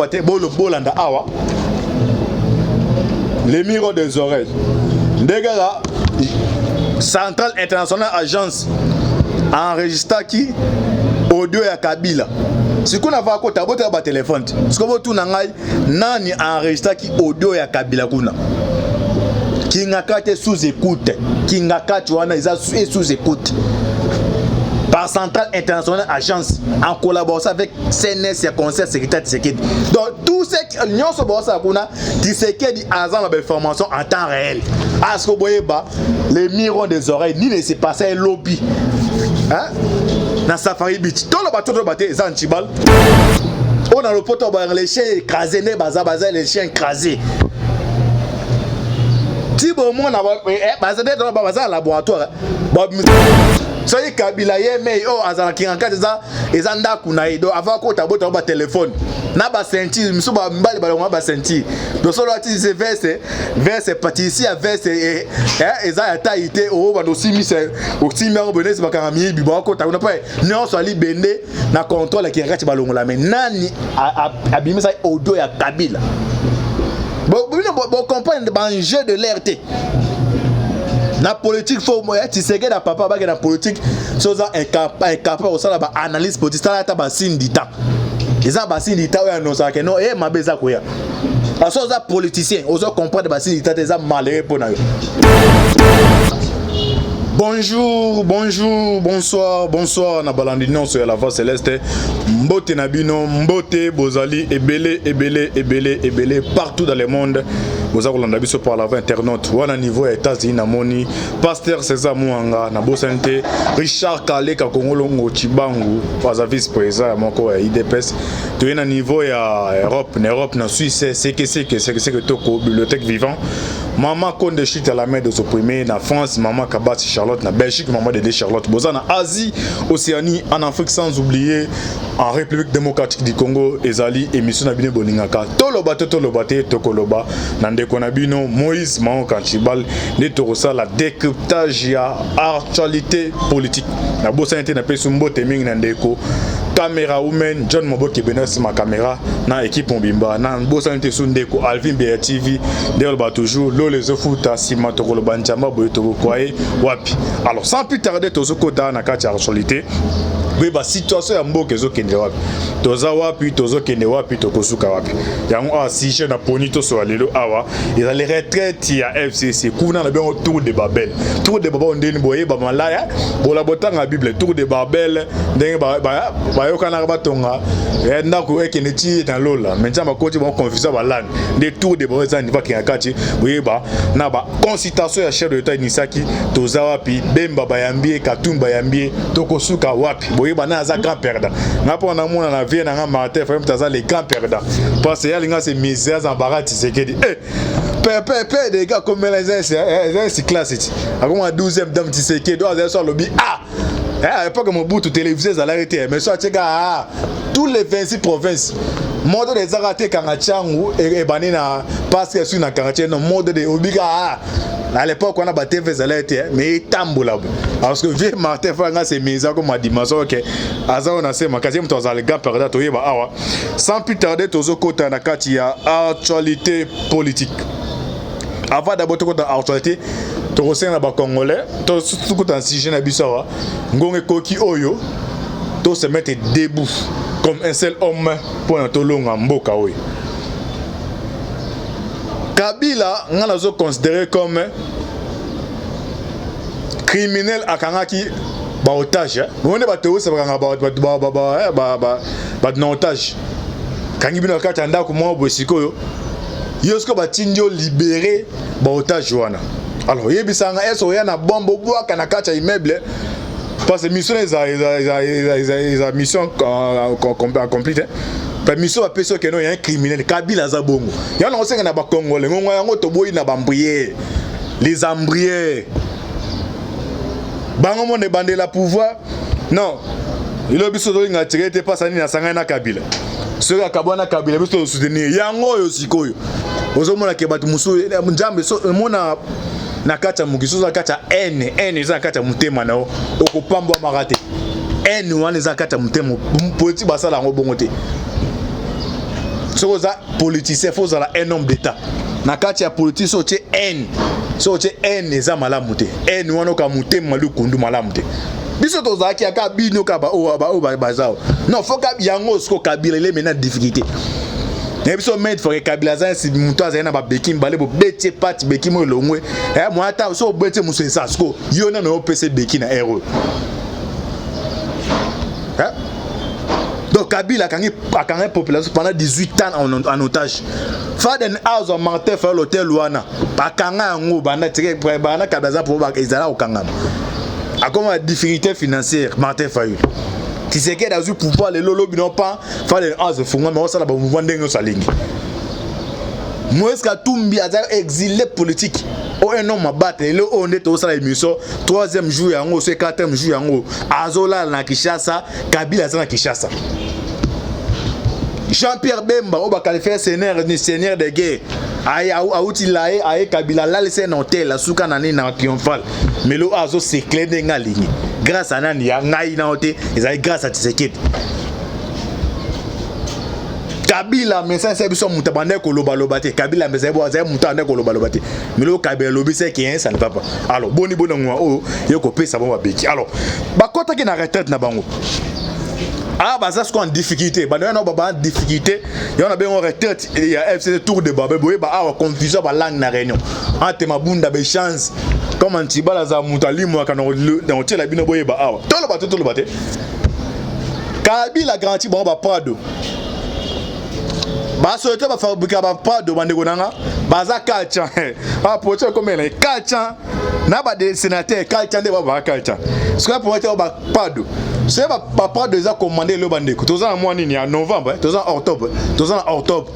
Toloba te, bolanda awa les murs des oreilles, ndenge kaka Centrale Internationale Agence enregistraki audio ya Kabila. Sikoyo nava kota botala batelefone te. Sikoyo botuna ngai, nani enregistraki audio ya Kabila kuna? Kingakati sous écoute. Kingakati wana eza sous écoute par Centrale Internationale Agence en collaboration avec CNS ya Conseil sécurité Tshisekedi. Donc tout ce nyonso baosala kuna, Tshisekedi aza na bainformation en temps réel. Aske boyeba les murs des oreilles, nini se passe elobi, hein? Na Safari Beach, toloba to toloba te, eza ntibal oyo na lopoto bayanga les chiens écrasés. Nde baza les chiens écrasés ti bomona baza nde baza na laboratoire. Soki Kabila ye mei oyo azalaki na kati, eza ndako na ye. Donc avant kota, bota batelefone na baceinture misu, bamibali balonga baceinture. Donc solo ati se veste patisi ya veste eza ya taille te, oyo bando osimisa, osimbi yango boye neti bakanga miyibi bakota kuna mpe nyonso alibende na contrôle ya kati balongola. Me nani abimisa audio ya Kabila? Bino bocomprendre baenjeu de l'air te na politique. Faut Tshisekedi ya papa bake na politique. So oza incapable kosala baanalyse politique, tala ata basigne du temps. Eza basigne du temps oyo annonçaka no e mabe eza koya. So oza politicien, ozo comprendre basigne du temps te, eza malheureux mpo na yo. Bonjour, bonjour, bonsoir, bonsoir na balandi nyonso ya La Voix Céleste. Mbote na bino, mbote. Bozali ebele, ebele, ebele, ebele partout dans le monde. Boza kolanda biso par la voie internaute wana niveau ya États-Unis. Namoni Pasteur César Mwanga, nabosani te Richard Kaleka Kongolongo Chibangu, aza vice président ya moko ya UDPS. Toye na niveau ya Europe, na Europe, na Suisse, sekeseke sekeseke toko bibliothèque vivant, Mama Konde Chute à la main des opprimés. Na France, Mama Kabati Charlotte. Na Belgique, Mama Dede Charlotte. Boza na Asie, Océanie, en Afrique, sans oublier en République démocratique du Congo. Ezali émission na bino bolingaka, Toloba te toloba te tokoloba, na ndeko na bino Moïse Mao Kantibal. Nde tokosala décryptage ya actualité politique. Nabosani te, napesi mbote mingi na ndeko caméra woman John Moboki bena nsima caméra na équipe mobimba. Na bosani te su ndeko Alvin Beya TV. Nde oloba toujours lolo ezofuta nsima, tokoloba njamba boye, tokokwa ye wapi? Alors, sans plus tarder, tozokota na kati ya actualité. Boyeba situation ya mboka ezokende wapi, toza wapi, tozokende wapi, tokosuka wapi. Yango awa sujet na poni tosola lelo awa ezali retraite ya FCC kuna na bengo Tour de Babel. Tour de Babel ndeni boyeba malaya bola botanga Bible, Tour de Babel, ndenge bayokanaka batonga ndako ekende ti na lola, mais Nzambe akoti bango confusion balani. Nde Tour de Babel eza niveau akenga kati. Boyeba na baconsultation ya chef de l'État enisaki, toza wapi? Bemba bayambi ye, Katumbi bayambi ye, tokosuka wapi? Boyeba na aza grand perdant. Nga mpo namona na vie nanga, Martin Fayulu aza le grand perdant, parce que ye alinga se mise aza bara Tshisekedi. Eh, pe pe de gars komela eza esi classe ti akoma 12e dame. Tshisekedi oyo azali so alobi ah, à l'époque Mobutu, télévision ezalaki te, mais so atieka ah, tous les 26 provinces moto de ezaka te. Kanga ntiangu ebandi na parce que soki na kanga tie no moto de obika ah, à l'époque wana batv ezalaki te, mais etambola bo. Parce que vieux Martin Fanga se mise akoma dimension, ok, aza oyo na se makasi, ye moto azala le grand perdant. Toyeba awa, sans plus tarder, tozokota na kati ya actualité politique. Avant d'abord tokota actualité, tokosenga na bacongolais, tokota na sujet na biso awa. Ngonga ekoki oyo to se mettre debout comme un seul homme mpona tolonga mboka oyo. Kabila, nga nazoconsidéré comme criminel. Akangaki baotage bongo nde baterroriste bakanga bato na otage. Kangi bino na kati ya ndako moko boye. Sikoyo yo sikoyo batindi yo libérer baotage wana. Alors oyebisanga, ese oya na bombe obwaka na kati ya immeuble? Parce que mission eza mission accomplie te. Mission bapesi okende oyo ya un criminel. Kabila aza bongo. Yango nango osenga na bacongolais, ngongo yango toboyi na baembrouilles, les embrouilles. Bango monde ebandela pouvoir non elo biso tolinga tire te. Mpasa nini? Asangani na Kabila. Soki akabwana Kabila, biso tosoutenir yango. Oyo sikoyo ozomona ke bato mosusu, Nzambe omona na kati ya mokili. Soki oza na kati ya haine, haine eza na kati ya motema na yo, okopambwamaka te. Haine wana eza na kati ya motema. Politique basala yango bongo te. Soki oza politicien, faut ozala un homme d'état. Na kati ya politique, soki otie haine, soki otie haine, eza malamu te. Haine wana oka motema likundu, malamu te. Biso tozalaki aka bino ka baoyo baza non, faut ka yango. Siko Kabila, il est maintenant difficulté na biso. Maître Fake, Kabila aza nsi moto azali na babeki mibale. Bobeti pati beki mo elongwe mwa ata so obeti moso eza. Siko yo nano opesa beki na ere oyo. Donc Kabila akangi, akangi population pendant 18 ans en otage. Faden House, Martin Fayulu, l'hôtel wana bakanga yango banda tike banda Kabila aza po ezala kokangama. Akoma difficulté financière. Martin Fayulu, Tshisekedi azwi pouvoir lelo, lobi no pa Faden House efungwami, osala bamouvement ndenge nyonso alingi. Moïse Katumbi aza exilé politique oyo, un homme abate. Lelo oyo nde tozosala émission, troisième jour yango so quatrième jour yango, azolala na Kinshasa. Kabila aza na Kinshasa. Jean-Pierre Bemba oyo baqualifier seigneur, seigneur de guerre, awuti la ye aye. Kabila alalisa na hotel, asuka na nini, na Triomphal. Mais lelo azosekle ndenge alingi. Grâce à nani? Ya ngai nao te, ezali grâce à Tshisekedi. Kabila mesa biso moto abandaki kolobaloba te. Kabila mesa azali moto abandaki kolobaloba te. Mais lelo Kabila alobi seke ça ne va pas. Alors boni boni ngwa oyo ye kopesa bango babeki. Alors bakɔtaki na retraite na bango. Ah, baza sikoyo en difficulté. Bando wana baba en difficulté yango na bengo retraite ya FCC, tour de Babel. Boyeba awa confusion balangue na réunion entre Mabunda, baéchange comme Ntibala aza moto alimwaka na kotiela bino. Boyeba awa, toloba te, toloba te. Kabila garanti bango baprado, basociété bafabrika baprado. Bandeko nanga baza 400, bapotia ekomela 400 na basénateur 400 nde babaka 400. Soki promoteur baprado, soki baprado eza commandé elo. Bandeko, toza na mwa nini ya novembre, toza na octobre, toza na octobre.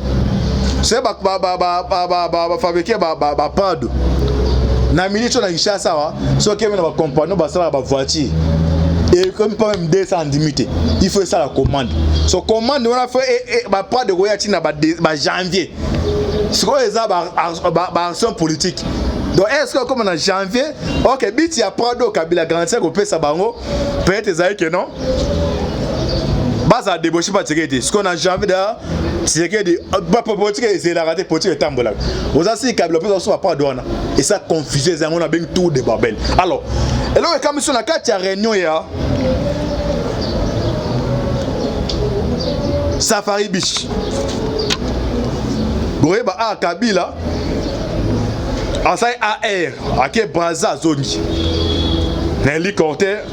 Soki bafabrike baprado na minute oyo na Kinshasa awa, soki eme na bacompagnie basalaka bavoiture, ekomi pas même 200, ndimi te. Il faut esala commande. So commande wana, faut baprado koya ntina bajanvier. Sikoyo eza baaction politique. Donc est ce que comme na janvier, ok, biti ya prado Kabila garantie kopesa bango, peut-être ezali ke non, bazala débauché pa Tshisekedi te. Sikoyo na janvier da Tshisekedi, politique ezelaka te, politique etambolaka. Oza si Kabila opesa so baprado wana, esa confusion eza yango na bengi tour de Babel. Alors eloko ekami so na kati ya réunion ya Safari Beach, boyeba a Kabila asali ar ake Braza, azongi na hélicoptère.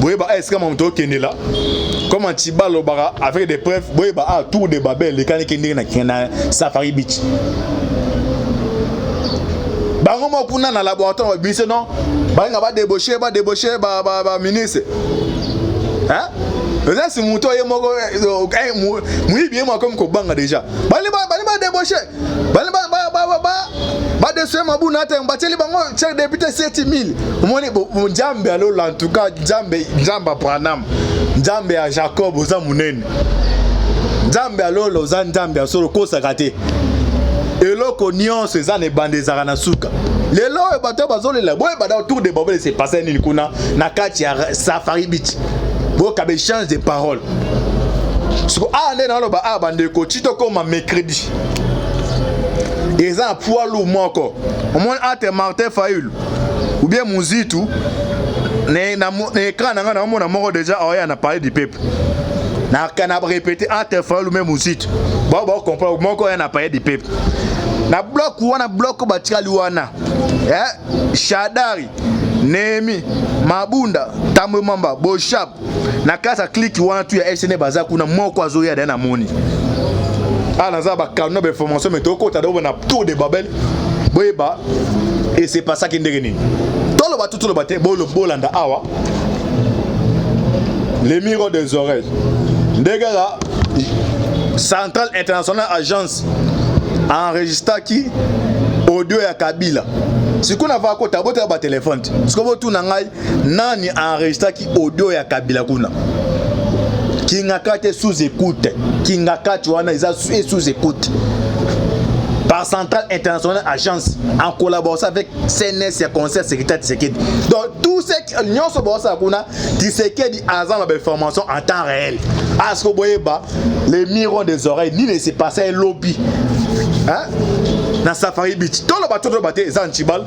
Boyeba esika moto okendela comme Ntiba alobaka avec des preuves. Boyeba a tour de Babel ekaniki ndenge na Safari Beach. Bango moko kuna na laboratoire babimisi non, balinga badébauche, badébauche baministre. Eza si moto ye moko moyibi, ye moko akomi kobanga déjà. Bali badébauche, bali badesue Mabuna te, batieli bango chaque député 7000. Omoni Nzambe alola. En tout cas Nzambe, Nzambe Abraham, Nzambe ya Jacob, oza monene. Nzambe alola, oza Nzambe ya solo, okosaka te. Eloko nyonso eza na ebanda, ezalaka na suka. Lelo oyo bato oyo bazolela, boyeba da tour de Babel se passe nini kuna na kati ya Safari Beach. Boyoka baéchange de parole. Siko awa nde naloba awa, bandeko, ti tokóma mercredi, eza na poids lourd moko omoni entre Martin Fayulu ou bien Muzitu na écran na ngai. Naomona moko déjà aoya na Palais du Peuple. Na répété, entre Fayulu mais Muzitu, bao baocomprendre moko oya na Palais du Peuple. Na bloc wana, bloc batikali wana, Shadari, Nehemi, Mabunda, Tambwe Mamba, Boshab, na kati ya clique wana tu ya FCN baza kuna, moko azoya da. Namoni awa naza bakano bainformation, mais tokota d'abord na tour de Babel. Boyeba esepasaki ndenge nini. Toloba tu, toloba te, bolanda awa les miro des oreilles ndenge kaka Centrale Internationale Agence enregistraki audio ya Kabila. Sikoyo nava kota botala batelefone te. Sikoyo botuna ngai nani enregistraki audio ya Kabila kuna. Kingakati sous écoute, Kingakati wana eza sous écoute. Par Par Centrale Internationale Agence en collaboration avec CNS ya Conseil Sécurité Tshisekedi. Donc tout ce qui nyonso bosala kuna, Tshisekedi aza na ba information en temps réel. À ce que boyeba les mirons des oreilles nini se passait lobby. Hein? Na Safari Beach. Toloba toloba te eza ntibal.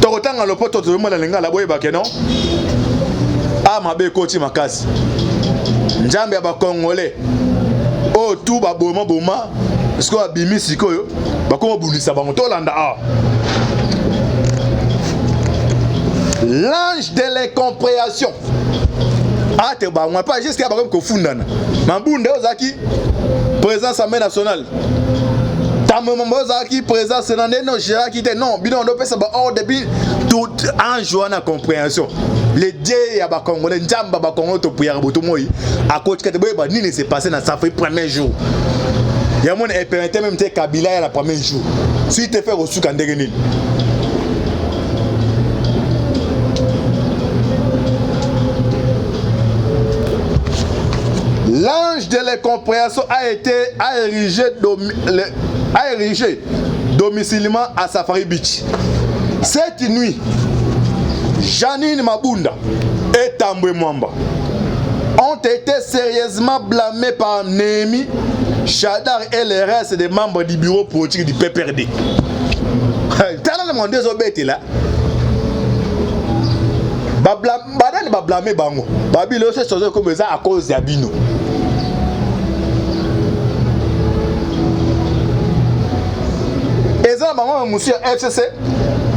Tokotanga lopoto tozomona lingala boyeba ke non. Ah mabe ekoti makasi. Nzambe ya ba Congolais oyo tu baboma boma sikoyo abimi sikoyo bakoma bundisa bango. Tolanda awa. L'ange de l'incompréhension ate bango pa jusqu'à bakomi kofundana. Mabunda ozalaki président Assemblée nationale, Tambwe ozalaki président Sénat, nde no géraki te non bino ndopesa ba ordre bi tout. Ange wana compréhension, le dieu ya bacongolais, nzambe ya bacongolais, topuyaka butu moi akotika te. Boyeba nini s'est passé na Safari premier jour. Yango na epermettre même te Kabila ya na premier jour soki te fe kosuka ndenge nini. L'ange de l'incompréhension a été a érigé, domi, le, a érigé domicilement à Safari Beach. Cette nuit, Janine Mabunda et Tambwe Mwamba ont été sérieusement blâmés par Néhémie Shadary et le reste des membres du bureau politique du PPRD. Tala na monde ezobetela banani bablame bango, babilo oyo sozo ekomi eza à cause ya bino. Eza na bango mosusu ya FCC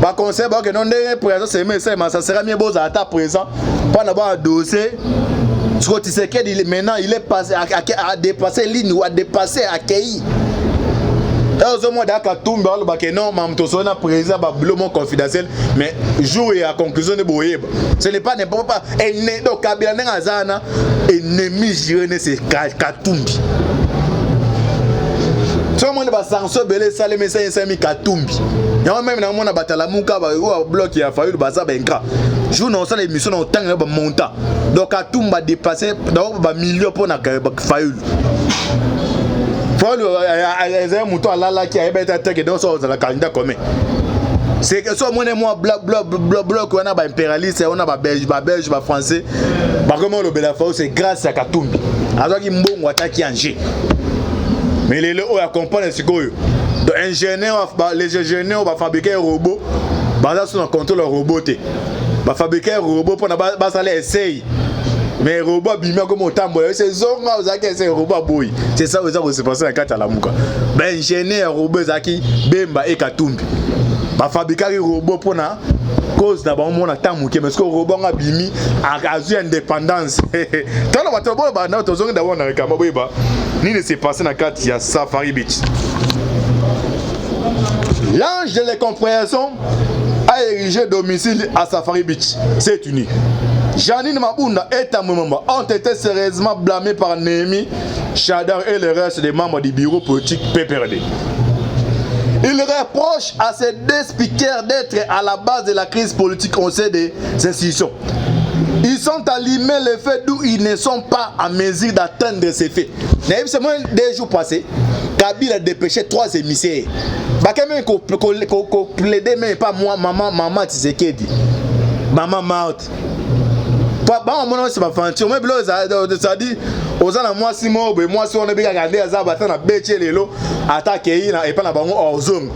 baconseil bakende ndenge présent seme esalema, ça sera mieux bozala ata présent mpona ba dossier. Siko Tshisekedi maintenant il est passé a dépassé ligne ou a dépassé akei ozomona da Katumbi alobake non, mamu tosoli na président babilo mo confidentiel, mais jour ya conclusion nde boyeba. Ce n'est pas n'importe pas ene. Donc Kabila ndenge aza wana, ennemi juré ne c'est Katumbi. Soki omoni basanction ebele esalemi, esali esalemi Katumbi yango. Meme namona bato alamuka oyo bloc ya Fayulu baza baingrat. Jour na osala émission na otanga bamontant, donc Katumbi adépassé donc bamillion mpo na Fayulu. Fayulu ezali moto alalaki ayeba ete ateke, donc so ozala candidat commun, c'est que so omoni mwa bloc wana baimpérialiste wana, babelge, babelge, bafrançais bakomi olobela Fayulu, c'est grâce ya Katumbi. Azwaki mbongo ataki ange, mais lelo oyo acomprendre sikoyo. Donc ingénieur, les ingénieurs bafabriquer robot baza so na contrôle ya robot te. Bafabriquer robot mpona basala essai, mais robot abimi akomi otambola ese zonga ozalaki ese robot aboyi. C'est ça eza kose passer na kati ya Lamuka. Baingénieur ya robot ezalaki Bemba e Katumbi. Bafabrikaki robot mpona cause na bango mona ntango moke, mais soki robot ngo abimi azwi indépendance. Tala bato boyo banda tozongi d'abord na likambo, boyeba nini s'est passé na kati ya Safari Beach. L'ange de l'incompréhension a érigé domicile à Safari Beach cette nuit. Janine Mabunda et Tambwe Mwamba ont été sérieusement blâmés par Néhémie Shadary et le reste des membres du bureau politique PPRD. Il reproche à ces deux speakers d'être à la base de la crise politique au sein des institutions. Ils sont allumés le fait d'où ils ne sont pas à mesure d'atteindre ces faits. Seulement 2 jours passés, Kabila a dépêché trois émissaires. Bakeme ko ko plaider même pas moi, maman maman Tshisekedi. Maman Marthe. Bango mona c'est bafanti omoi bilo c'est-à-dire oza na mwasi moko boye, mwasi wana ebikaka nde aza bata na betie lelo ata akei na epai na bango ozonga.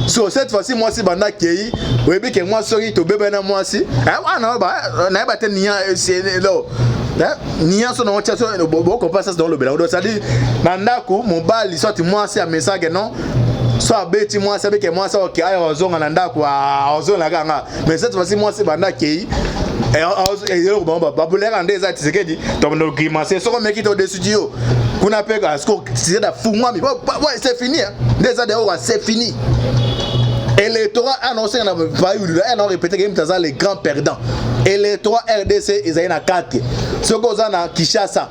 So cette fois-ci mwasi banda akei, oyebi ke mwasi soki tobebani na mwasi wana nayeba te niya niya so nango tia so bokompa sasi naolobela. Donc c'est-à-dire na ndako mobali soit mwasi amesake non, so abeti mwasi abeke mwasi oke aya ozonga na ndako ozonga kanga. Mais cette fois-ci mwasi banda akei, eloko bango babuleka nde eza Tshisekedi tobanda grimace soko omeki to desuti yo kuna mpe siko Tshisekedi afungwami, c'est fini nde eza deoka, c'est fini. Électorat annoncé na Fayulu ana répété que mutu aza le grand perdant. Électorat RDC ezali na 4. Soki oza na Kinshasa,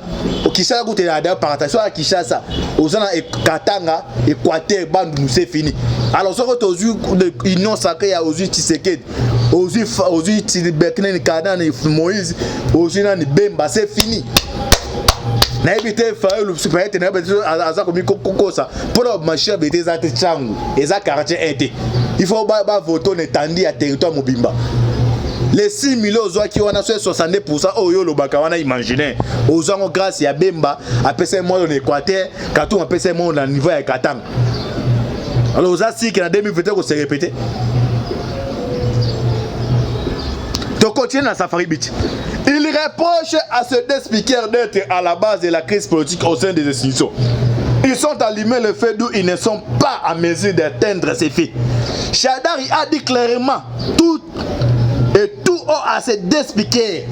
Kinshasa kutu ezala partage, soki na Kinshasa oza na Katanga, Équateur, Bandundu, c'est fini. Alors soki tozwi union sacrée ya ozwi Tshisekedi, ozwi ozwi nani Kanani Moïse, ozwi nani Bemba, c'est fini. Nayebi te Fayulu peut-être nayebi te aza komikokosa mpona machine ya bete eza te Tshangu eza quartier 1 te. Il faut ba ba voter na étendue ya territoire mobimba. Les 6 millions ozwaki wana so 62% oyo olobaka wana imaginaire ozwango grâce ya Bemba apesa ye mwana na Équateur, Katumbi apesa ye mwana na niveau ya Katanga. Alors oza sike na 2021 ko se répéter. To continue na Safari Beach. Il reproche à ces deux speakers d'être à la base de la crise politique au sein des institutions. Ils sont allumés le fait d'où ils ne sont pas à mesure d'atteindre ces faits. Shadary a dit clairement tout et tout haut à ces deux speakers.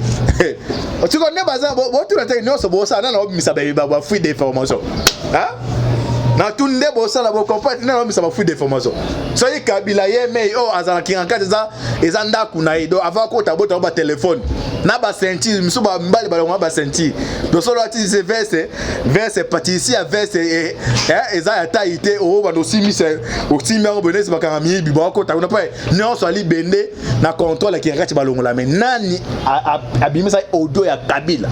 Tu connais baza botuna te nyonso bosala nana obimisa bafuite d'information. Hein? Na tuni nde bosala bocomprendre nde naomisa bafuite d'information. Soki Kabila ye mei oyo azalaki na kati eza eza ndako na ye, donc avant akota bota ba telefone na ba ceinture misu ba mibali balonga ba ceinture, donc solo ati se veste veste patisi ya veste eza ya taille te, oyo bando osimisa osimbi yango boye neti bakanga miyibi bakota kuna mpe nyonso ali bende na contrôle ya kingakati balongola. Me nani abimisa audio ya Kabila?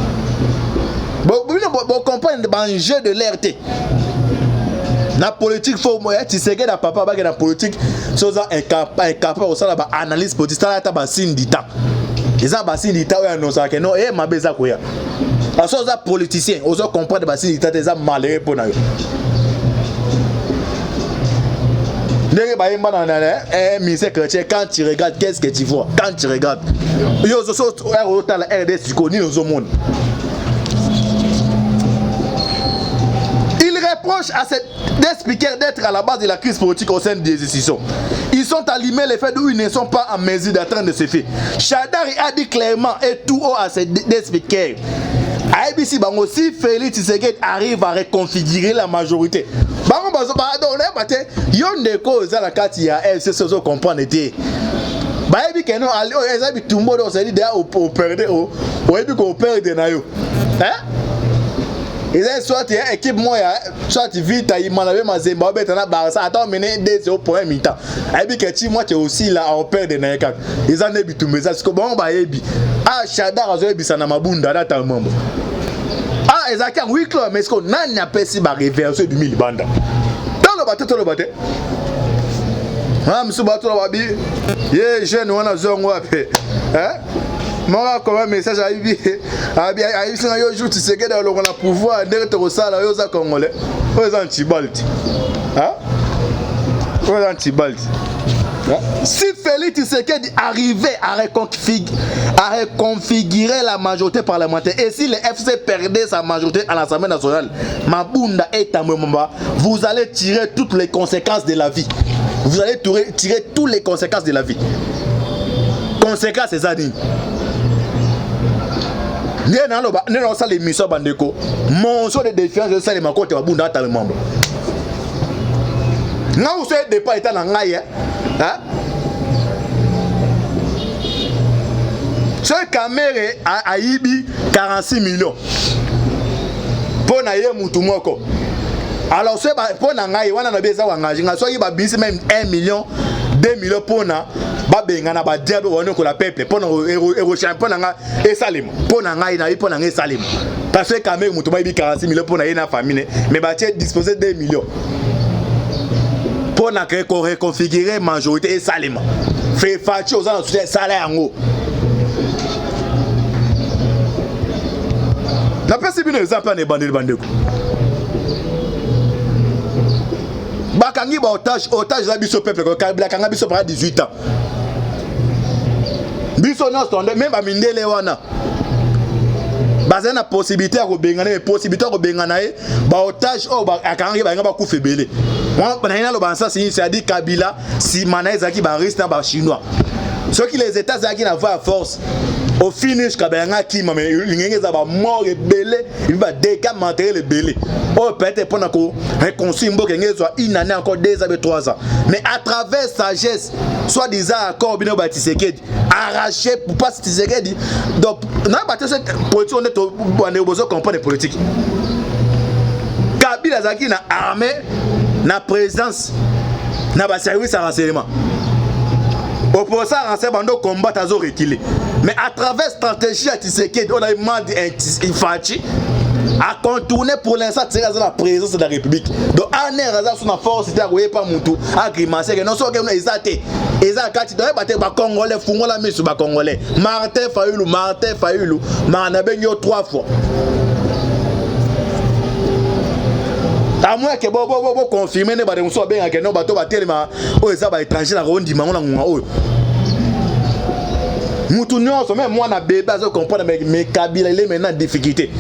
Bino bocomprendre baenjeu de l'air te na politique. Fo Tshisekedi na papa bake na politique. So oza incapable kosala baanalyse politique, tala ata basigne du temps, eza basigne du temps oyo anonsaka no e mabe eza koya. So oza politicien, oza comprendre basigne du temps te, eza malheureux mpo na yo. Ndenge bayemba na musicien chrétien: quand tu regardes, qu'est-ce que tu vois? Quand tu regardes, yo so otala RD sikoyo, nini ozomona? Il reproche à ces deux speakers d'être à la base de la crise politique au sein des institutions. Ils sont allumés les faits d'où ils ne sont pas en mesure d'atteindre ce fait. Shadary a dit clairement et tout haut à ces deux speakers. Ayebisi bango, si Félix Tshisekedi arrive à reconfigurer la majorité, bango bazo bayeba te. Yo ndeko oza na kati ya FCC, ozo comprendre te. Bayebi ke no eza bitumba oyo ozali deya operde, oyebi kooperde na yo. Eza soit ya équipe moko ya soit Vita Imana be Mazembe obeta na Barça, ata omene 2-0 point mi-temps, ayebi ke ti mwa te osila aoperde na ye kaka. Eza nde bitumba eza siko. Bango bayebi a Shadary azoyebisa na Mabunda adata mambo ah ezalaki yango huis clos. Mais siko nani apesi barévélation ebimi libanda? Toloba te, toloba te. Mosusu batoloba babi ye jeune wana azongo wapi? Moko akoma message, ayebi ayebisinga yo jour Tshisekedi alongo na pouvoir, ndenge tokosala. Oyo oza congolais, oyo eza ntibal te, oyo eza ntibal te. Si Félix Tshisekedi arrivait à reconfigurer la majorité parlementaire et si le FC perdait sa majorité à l'Assemblée nationale, Mabunda et Tambwe, vous allez tirer toutes les conséquences de la vie. Vous allez tirer toutes les conséquences de la vie. Conséquences, c'est ça. Nde naloba, nde naosala émission, bandeko, motion de défiance ezosalema kote Mabunda ata mambo nga uso edepa eta na ngai. Soki Kamerhe ayibi 46 millions mpo na ye mutu moko, alors soki mpo na ngai wana na bi eza koengage ngai, soki babimisi même 1 million, 2 millions mpona babengana badiable baonekola peuple mpona erochange, mpo na ngai esalema, mpo na ngai nayebi, mpo na ngai esalema, parce que Kamerhe moto bayibi 46 millions mpo na ye na famille, mais batie dispose 2 millions mpo na koreconfigure majorité esalema. Fatshi oza na soutien, esala yango. Napesi bino exemple na ebandeli, bandeko. Bakangi baotage, otage eza biso peuple. Kabila akanga biso pendant 18 ans, biso nyonso nde me bamindele wana bazali na possibilité ya kobengana ye, possibilité ya kobengana ye. Baotage oyo akangaki balinga bakufa ebele. Na ye naloba na sens nini? C'est-à-dire Kabila nsima na ye ezalaki barusse na bachinois. Soki les états ezalaki na voie ya force, au finish Kabila yanga akima, mais lingenge eza bamort ebele epi badégâts matériel ebele oyo peut-être mpona koreconstruire mboka enge ezwa une année encore, 2 ans be 3 ans. Mais à travers sagesse, soit disant accord bino ba Tshisekedi arraché pour pas Tshisekedi, donc na bato so politique nde bande bozo comprendre politique. Kabila azalaki na armée, na présidence, na baservice ya renseignement. Opposant renseignement bando combattre, azo reculer, mais à travers stratégie ya Tshisekedi oyo na mandi Fatshi. A contourner pour l'instant Tshisekedi aza na présidence de la République. Donc ANR aza sous na force te akoyepa mutu a grimacer que non soki eza te. Eza kati donc ba te ba congolais fungola misu ba congolais. Martin Fayulu, Martin Fayulu, ma na bengi yo trois fois. À moins que bo bo bo, bo confirmer ne ba mosusu babengaka no bato batelema oyo eza ba étranger na kondima ngo na ngonga oyo. Mutu nyonso même mwana bébé azo comprendre mais Kabila il est maintenant en difficulté.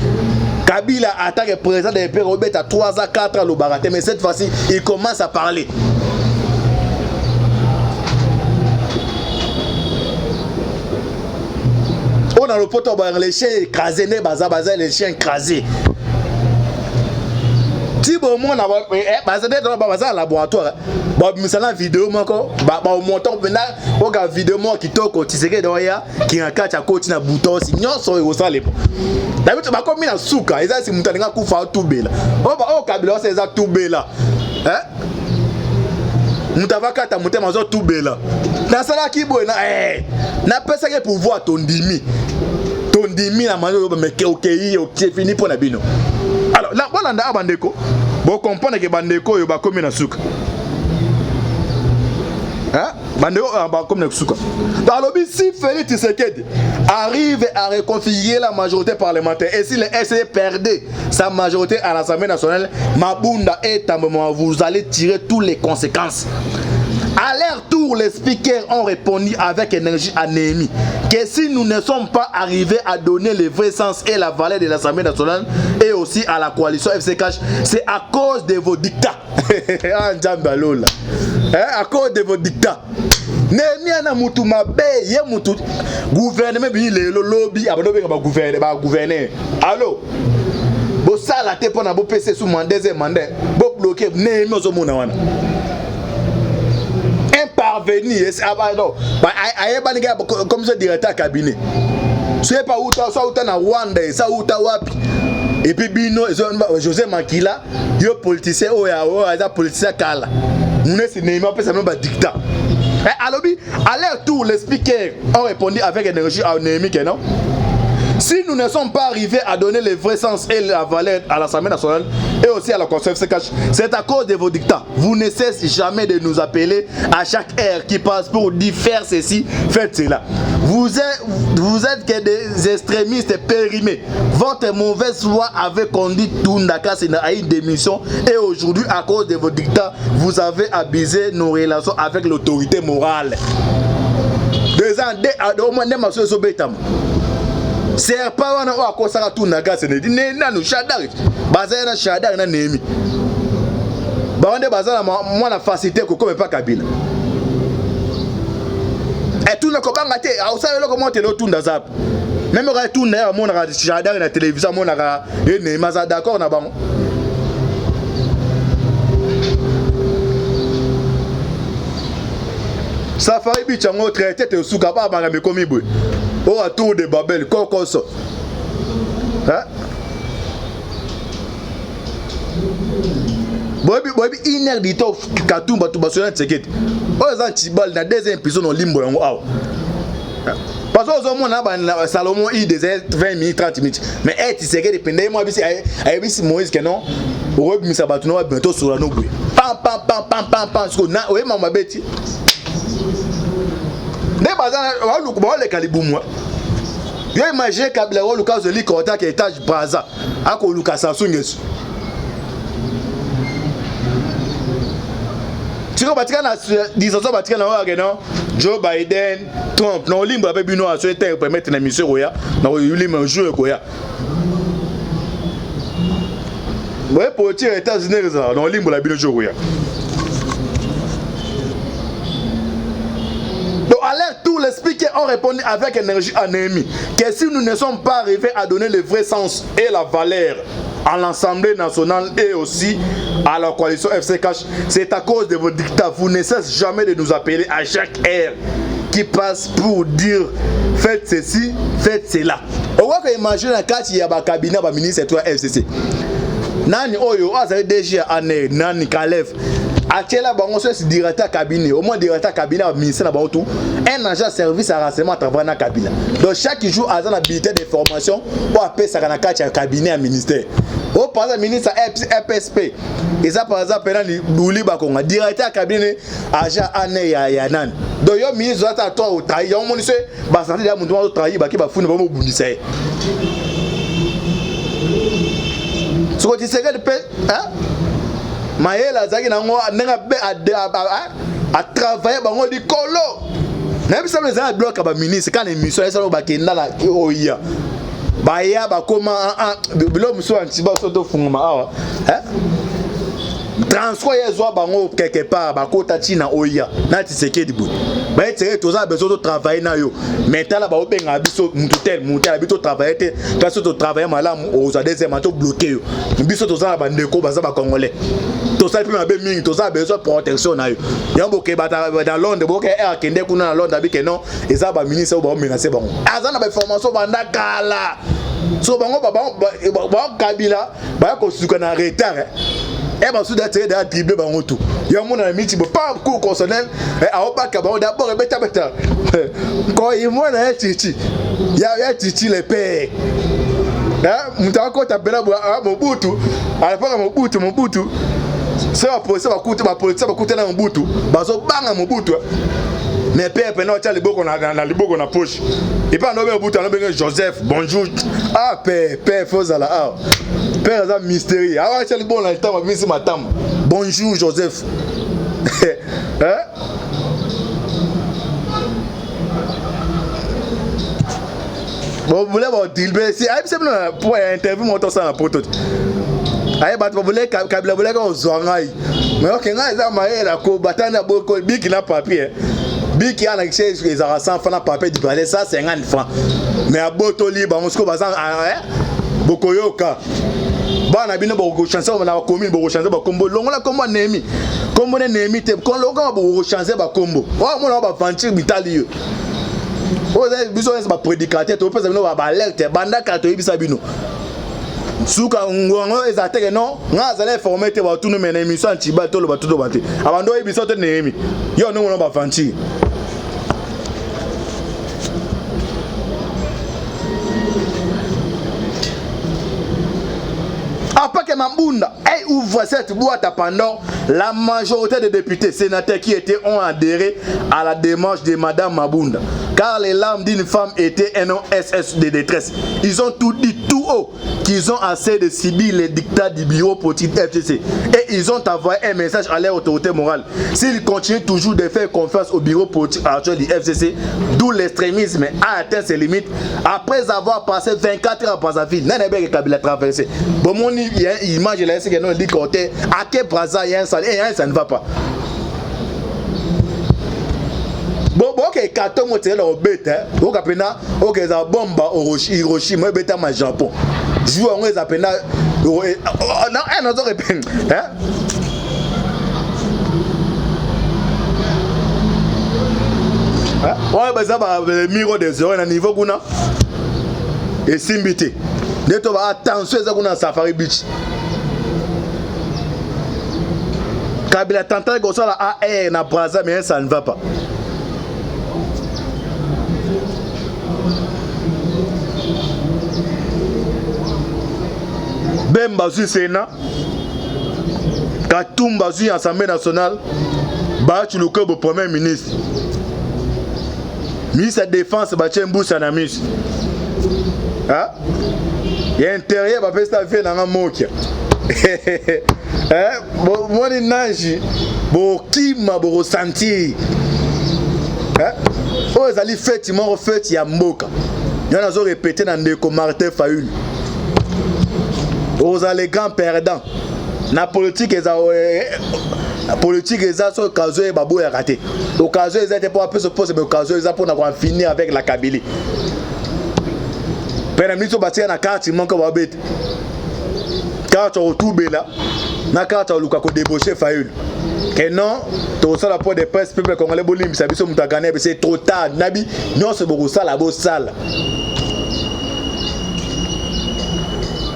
Kabila attaque président de l'État Robert à 3 à 4 à l'Obarate, mais cette fois-ci il commence à parler. On a le poteau, les chiens écrasés, les baza baza, les chiens écrasés. Ti bomona baza nde baza na laboratoire babimisa na video moko bamonta mpenza oka video moko kitoko Tshisekedi oya kinga kati akoti na butosi nyonso oyo ekosalema na biso bakomi na suka eza si moto alingi akufa atubela oyo Kabila wasa eza tubela moto avakata motema azotubela nasalaki boye na napesaki pouvoir tondimi tondimi na mani oyo meke okei otie fini mpo na bino. Alors la bolanda awa bandeko bocomprendre ke bandeko oyo bakomi na suka bandeko oyo bakomi na suka. Donc alobi si Félix Tshisekedi arrive à reconfigurer la majorité parlementaire et si le FCC perdait sa majorité à l'Assemblée nationale, Mabunda et Tambwe, vous allez tirer toutes les conséquences. À leur tour, les speakers ont répondu avec énergie à Néhémie que si nous ne sommes pas arrivés à donner le vrai sens et la valeur de l'Assemblée nationale et aussi à la coalition FC Cash, c'est à cause de vos dictats. Ah, Nzambe alola. À cause de vos dictats. Néhémie ana mutu mabe ye mutu gouvernement bi lelo lobi abando benga ba gouverner ba gouverner. Allo bosala te mpona bopesa esu mandat eza mandat bobloke Néhémie ozomona wana imparvenu ayebani kaka comme ça directeur ya cabinet soki pa uta so auta na Rwanda esa uta wapi et puis bino José Makila yo politicien oyo oyo aza politicien kala munesi Néhémie apesa bino badictat. Alobi à leur tour, les speakers ont répondu avec énergie à Néhémie que non, si nous ne sommes pas arrivés à donner le vrai sens et la valeur à l'Assemblée nationale et aussi à la Conseil FCK, c'est à cause de vos dictats. Vous ne cessez jamais de nous appeler à chaque heure qui passe pour dire faire ceci, faites cela. Vous êtes que des extrémistes périmés. Votre mauvaise foi avait conduit Tunda Kasina à une démission et aujourd'hui, à cause de vos dictats, vous avez abusé nos relations avec l'autorité morale. 2 ans, deux, au moins, serpent wana oyo akosaka Tunda Kasina ne nanu Shadary bazali na Shadary na Néhémie bango nde baza na mwana facilité kokoma epa Kabila etunda kobanga te osala eloko moko tele otunda zapo meme kaka etunda ye amonaka Shadary na télévision amonaka ye Néhémie aza d'accord na bango. Safari Beach yango traité te osuka ba makambo ekomi boye oyo a tour de Babel kokoso. Boyebi boyebi une heure du temps Katumba bato basoya Tshisekedi oyo eza ntibale na deuxième épisode na olimbo yango awa parce que ozomona ba Salomon ide eza 20 minutes, 30 minutes, mais e Tshisekedi penda ye mwa bisi ayebisi Moïse ke non okobimisa bato no babima tosola no boye pam pam pam pam pam pam siko na oyeba mabe ti nde baza baluku baoleka libumu. Yo imagine Kabila oluka ozoli contact étage Braza akoluka Sassou Nguesso tiko batika na disation batika na oyo ake non Joe Biden, Trump na olimbola mpe bino aso ete permettre na émission ekoya na koyulima jour ekoya boye politique ya États-Unis ezala na olimbola bino jour ekoya. Donc, à leur tour, les speakers ont répondu avec énergie à Néhémie que si nous ne sommes pas arrivés à donner le vrai sens et la valeur à l'Assemblée nationale et aussi à la coalition FC Cash, c'est à cause de vos dictats. Vous ne cessez jamais de nous appeler à chaque heure qui passe pour dire faites ceci, faites cela. On va imaginer na kati ya ba cabinet ba ministre to FCC. Nani oyo azali DG ya ANR, nani Kalev. Atiela bango so directeur cabinet, au moins directeur cabinet ya ministère na bango tout, un agent service à renseignement à travailler na Kabila. Donc chaque jour aza na bulletin de formation oyo apesaka na kati ya cabinet ya ministère. Oyo par exemple ministre ya FSP eza par exemple nani Duli Bakonga, directeur ya cabinet agent ane ya nani. Donc yo ministre oza ta toi otrahi yango moni se basanti ya moto moko otrahi bake bafuni bango bobundisa ye. Soko Tshisekedi mpe mayele azalaki nango ndenge atravaille bango likolo nayebisa bino eza na bloc ya baministre kaka na émission nayebisa bino bakenda na oya baya bakoma biloko mosusu ya ntiba so tofungama awa transport ye ezwa bango quelque part bakota ntina oya na Tshisekedi boye baye Tshisekedi toza na besoin totravaille na yo mais tala baobengaka biso mutu tel mutu tel abi totravaille te kasi totravaille malamu ozwa deuxième to bloqué yo biso toza na bandeko baza bacongolais tosali mpe mabe mingi toza na besoin protection na yo yango boke na Londres boke akende kuna na Londres abike non eza baministre oyo baomenace bango aza na bainformation banda kala so bango bakabila baya kosuka na retard e basuda atire da dribble bango tu ya mona na miti bo pa cour constitutionnel aobaka bango d'abord ebetabeta koyi mwana ya chichi ya chichi le père moto akota mpena Mobutu alapaka Mobutu Mobutu so bapolisi bakuta bapolisi bakuta na Mobutu bazobanga Mobutu mais père pena otya liboko na liboko na poche epai anobe Mobutu anobenge Joseph bonjour ah père père fozala awa père aza mystérieux awa atya liboko na litama bimisi matama bonjour Joseph hein? Bobule bodilbe si ayebisa bino na po ya interview moko tosala na poto te aye bato babule Kabila boleka kozwa ngai mais oke ngai eza mayele ko batani boko biki na papier biki ana kise ezalaka 100 francs na papier dipale 150 francs mais abotoli bango sikoyo baza bokoyoka bana bino bokochange na bacommune bokochange bakombo longola kombo ya Nehemi kombo ne Nehemi te lokama bokochange bakombo oyo mona baventure mitali yo oyo eza biso nyonso baprédicateur topesa bino baalerte banda kala toyebisa bino suka ngongo eza teke non nga azali informé te batunu me na émission ya ntiba toloba toloba te abandi oyebisa te Nehemi yo ndenge ona baventure. Après que Mabunda ait ouvert cette boîte à Pandore, la majorité des députés sénateurs qui étaient ont adhéré à la démarche de Madame Mabunda. Car les larmes d'une femme étaient un OSS de détresse. Ils ont tout dit tout haut qu'ils ont assez de subir les dictats du bureau politique FCC. Et ils ont envoyé un message à leur autorité morale. S'ils continuent toujours de faire confiance au bureau politique actuel du FCC, d'où l'extrémisme a atteint ses limites, après avoir passé 24 heures à Brazzaville, Nene Kabila traversé. Bon, mon image là, c'est que non, dit côté, à quel Brazza, il y a un sale, et ça ne va pas. Bon, bon, ok, katongo tele obeta, oka pena, ok, eza bomba Hiroshima ebeta ma Japon. Jour yango eza pena, non, eh, nazo répondre, hein? Oyo baza ba miro des oreilles na niveau kuna esimbi te nde to ba attention eza kuna na Safari Beach. Kabila tantaki kosala AR na Brazza mais ça ne va pas. Bemba azwi Sénat, Katumba azwi Assemblée nationale, Bahati Lukwebo premier ministre, ministre ya défense batie Mbusa na miso ya intérieur bapesa vie nanga mokia bomoni nage bokima bokosentir oyo ezali feti moko feti ya mboka yo nazo répéter na ndeko Martin Fayulu oza le grand perdant na politique eza politique eza so occasion ye baboyaka te occasion eza te mpo apesa pose mais occasion eza mpona koen finir avec la Kabili mpe na miso batika na carte moko babeta carte ya kotubela na carte ya koluka kodébauche Fayulu ke non tokosala point de presse peuple congolais bolimbisa biso moto agane c'est trop tard nabi nyonso bokosala bosala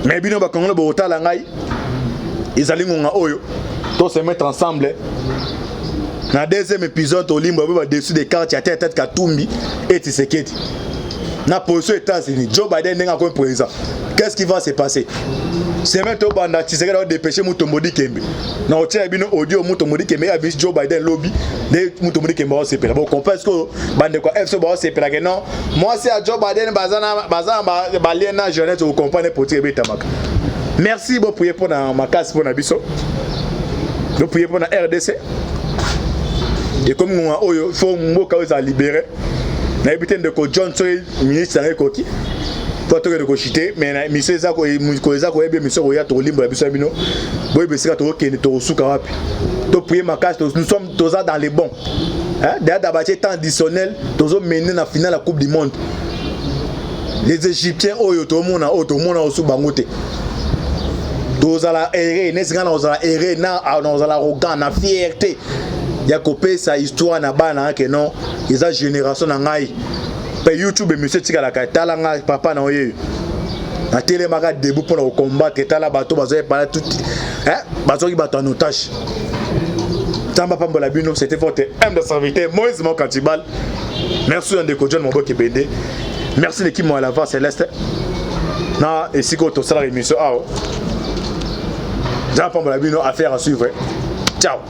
mais bino bacongolais bokotala ngai ezali ngonga oyo. To se mettre ensemble. Na deuxième épisode tolimba ba dessus des cartes ya tête tête Katumbi et Tshisekedi. Na position États-Unis, Joe Biden ndenge akomi président. Qu'est-ce qui va se passer? Semaine tobanda, Tshisekedi adépêché Mutombo Dikembe. Na otia bino audio Mutombo Dikembe abisi Joe Biden lobi nde Mutombo Dikembe aosepela. Bon, comprendre ce bandeko ya FC baosepelaka non, mwasi ya Joe Biden baza na balien na jeunesse, ocomprendre politique ebetamaka. Merci, boprier mpona makasi mpona biso, boprier mpona RDC. Ekomi ngonga oyo fo mboka oyo ezala libéré. Nayebi te, ndeko John, soki ministre yango ekoki po tokende koshite, mais na émission eza eza koyebi émission koya, tokolimbola biso ya bino, boyebi esika tokokende, tokosuka wapi. Toprier makasi, nous sommes toza dans les bons. Derrière batie temps additionnel, tozomene na finale ya Coupe du monde. Les Égyptiens oyo tomona osu bango te. Tozala ere neti ngai, na kozala ere na kozala arrogant na fierté ya kopesa histoire na bana na ke non, eza génération na ngai. Mpe YouTube émission etikalaka. Tala ngai, papa na oyeyo natelemaka debout mpona kocombattre. Tala bato bazoyepala tout, bazwaki bato en otage. Nzambe apambola bino. C'était votre humble serviteur Moïse Mokantibal. Merci ya ndeko John Maboke Bende, merci l'équipe ya La Voix Céleste na esika oyo tosalaka émission awa. Nzambe apambola bino. Affaire à suivre, ciao.